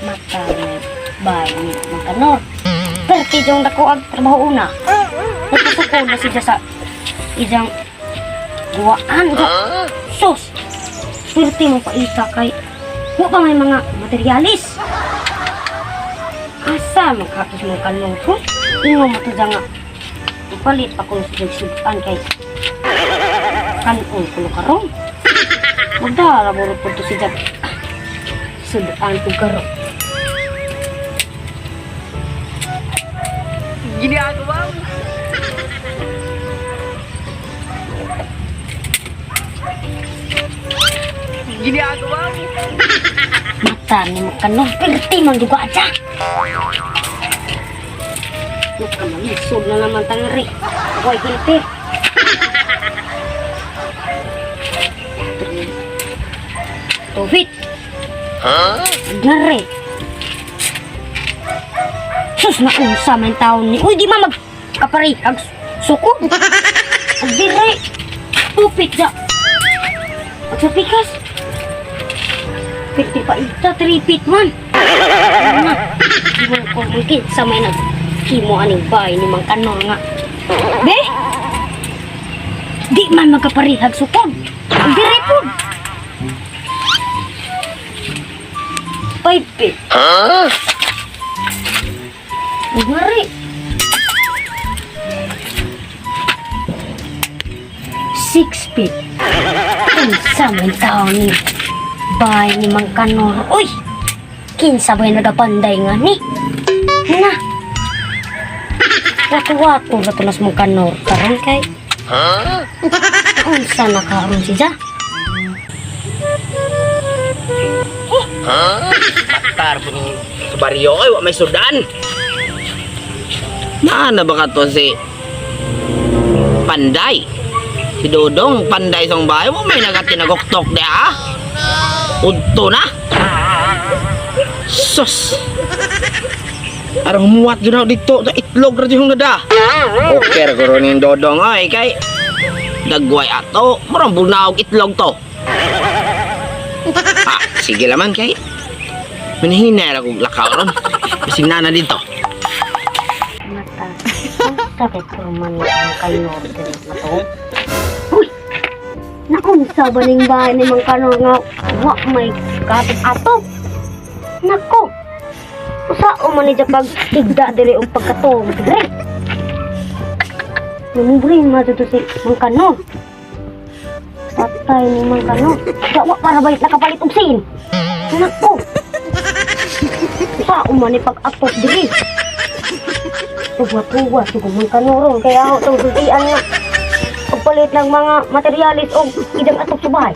Mata ni bay ni Mang Kanor. Perti yung dako ang trabaho una. Nagpasukol na siya sa isang guwaan. Sus! Perti mo paita kay wa pa may mga materialis. Asa magkakis mong kanor ko? Ingo mo to nga. Ipalit ako sa sudan kay kanon ko karon. Magdala mo rin po to si Jack. Sudan ko karon. Ginagawa mo. Ginagawa mo. Mata ni mo kanor, perti man duga aja. Maka malisod na naman tangri. Ako ay hilti. 2 feet. Huh? Sus na unsa man taon ni. Uy, di ma mag kapari ag suko. Ag dire. 2 feet ja. Ag sa pikas. Pwede pa ita, 3 feet man. Ano na? Di mo ko mungkin sa may nag himo aning bahay ni Mang Kanor nga. Be? Di man magkaparihag sukod. Ag dire pod. 5 feet. Huh? Ngari. 6 feet. Kinsa man taon ni bahay ni Mang Kanor. Uy! Kinsa ba yung nagapanday nga ni? Na! Wato-wato na tulas Mang Kanor. Karon kay... Unsa na karon si Ja? Tar po ning sa baryo oy, wa may sudan. Naa na ba ka to si Panday? Si Dodong, Panday sang bahay mo may nagatinagoktok di ah. Udto na. Sus. Arang humuat jud ako dito sa itlog ra jud nada. Okay ra ko ning Dodong oy kay dagway ato, murang bunaog itlog to. Ah, sige laman kay manihina ra kog lakaw ron. Bising nana dito. Mata. Unsa kay kurman ni Mang Kanor diri na to? Uy! Naunsa ba ning bahay ni Mang Kanor nga wa may kapit ato? Nako! Usa o man ni pag tigda diri og pagkatuog diri. Namubri man to si Mang Kanor. Patay ni Mang Kanor. Dawa para ba nakapalit og sin? Nako! Usa o man ni pag-atok diri. Tuwa-tuwa, sugo Mang Kanor ron. Kaya ako itong sultian nga. Pagpalit ng mga materialis o idang atok sa bahay.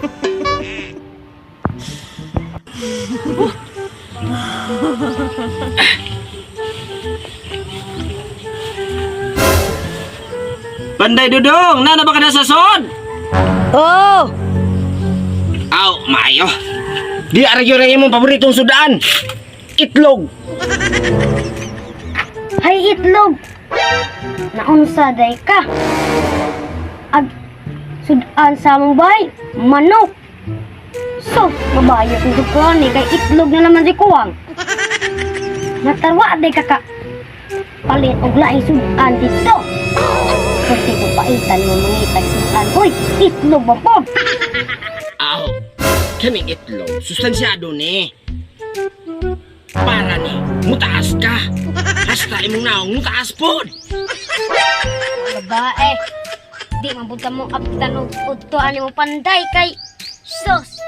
Panday Dudong, nana ba ka na sa sod? Oh! Aw, maayo. Di ara gyud ang imong paboritong sudan. Itlog. Hay itlog! Naunsa day ka? Ag sudan sa among bahay, manok! So, mabayot ng dukuan eh, kay itlog na naman si Kuwang. Natarwa day ka ka. Palit og laing sudan dito. Pwede ko paitan mo mangitag sudan. Uy, itlog ba po? Aw, kaning itlog, sustansyado ni. Para ni, mutaas ka. Hasta imong naong mutaas pod. Babae, di man pud ka mo abtan og udto ani mo panday kay sos.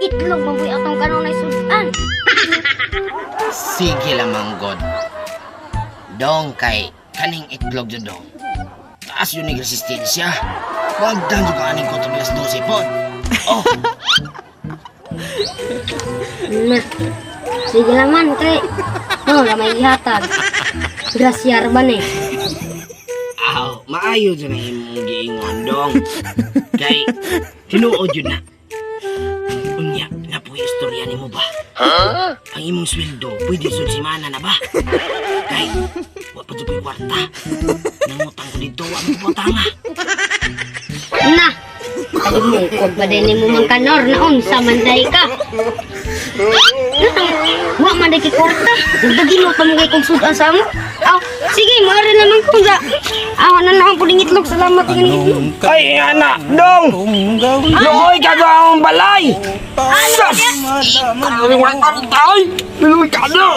Itlog man puy atong kanunay sudan. Sige lamang god. Dong kay kaning itlog jud dong. Taas yun ni resistensya. Wag dan jud kaning ko alas 12 pod. Oh, Na. Sige naman kay no, na may ihatag. Grasyar ba ni? Aw, maayo jud na imong giingon dong. Kay tinuod jud na. Unya, na po istorya nimo ba? Ang imong sweldo, pwede sud simana na ba? Kay, wa pa jud ko'y kwarta. Nangutang ko dito, wa mo tanga. Na. Kalimungkod ba din nimo Mang Kanor na unsa man day ka? day kay kwarta. Dagdagin mo pa mo kay kong sudan sa amo. Aw, sige, maari naman ko sa. Aw, ano na ang puling itlog. Salamat ng itlog. Ay, ana, dong! Luoy ka ang balay! Sas! Ay, wala kang tay! Luoy ka na!